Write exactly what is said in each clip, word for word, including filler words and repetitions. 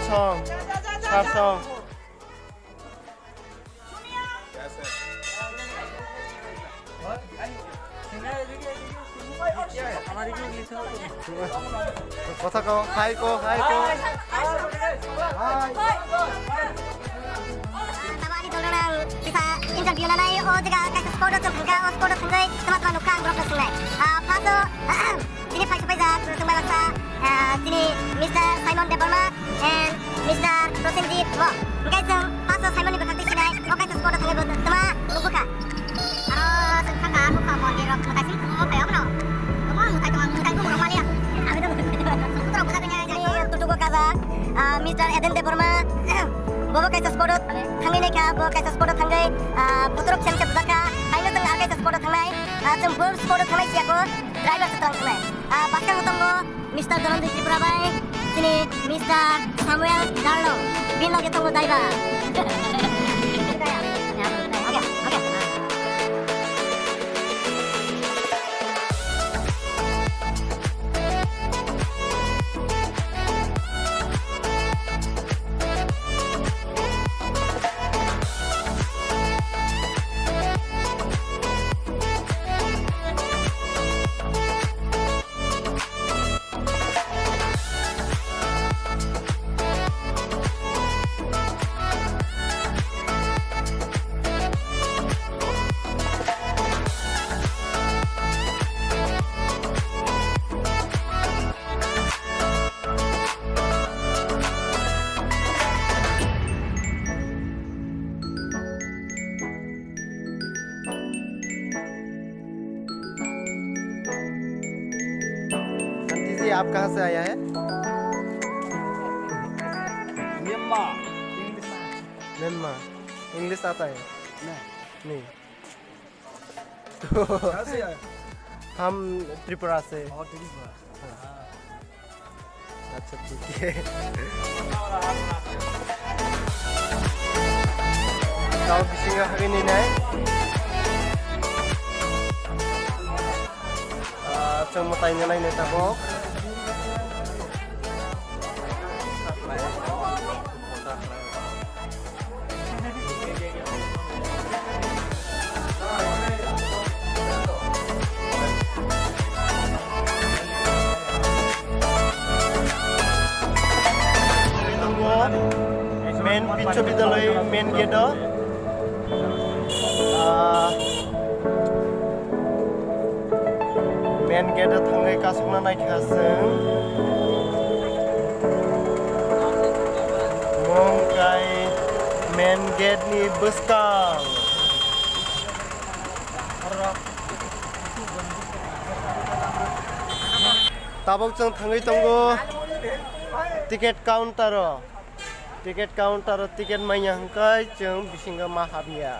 Song. Sar song. Kotha ko, hi ko, hi ko. Hi. Tamo ani dol rok kisa interview nanai, o jaga kaisa spot o chwng thangkha, o spot o thangwi tama tama nukha ang borok no swngnai. Ah, first o, chini phai sopai jak, chwng bai baksa, ah, chini Mister Simon Debbarma and Mister Prosenjit Wong. Hingke chwng first o Simon ni bwkhak twi sinai, o kaisa spot o thangwi bo tama nukha. Aro chwng thangkha, nukha mondir rok mwtai simi thwngwi phai abono. Omo mwtai tongma, mwtai tongma rok maliya. Chini tutugo kajak, ah, Mister Eden Debbarma, bobo kaisa spot o thangwi naikha, bo kaisa spot o thangwi, ah, botorok sem sem bwjakha. Haino chwng ar kaisa spot o thangnai, ah, chwng bo spot o thangnai siya ko driver se tong thangnai. Ah, bwskango tongo Mister Dhananjay Tripura bai chini Mister Samuel Darlong, bini loge tongo driver. Aunty ji, आप कहाँ से आया है? Myanmar. Myanmar. English आता है? नहीं। नहीं। कहाँ से आया? हम त्रिपुरा से। और त्रिपुरा। हाँ। Acha, thik khe. Tamo bisingo hagwi ninai. Ah, chwng mwtai nai nai tabok. Main Bichcho Bidyaloi main gate o. Ah, Main gate o thangwi kasukna naikha chwng. Mungkai main gate ni bwskang. Tabuk chwng thangwi tongo ticket counter o. Ticket counter o ticket manya hwnkhe chwng bisingo ma habya.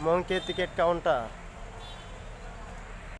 Mungke ticket counter.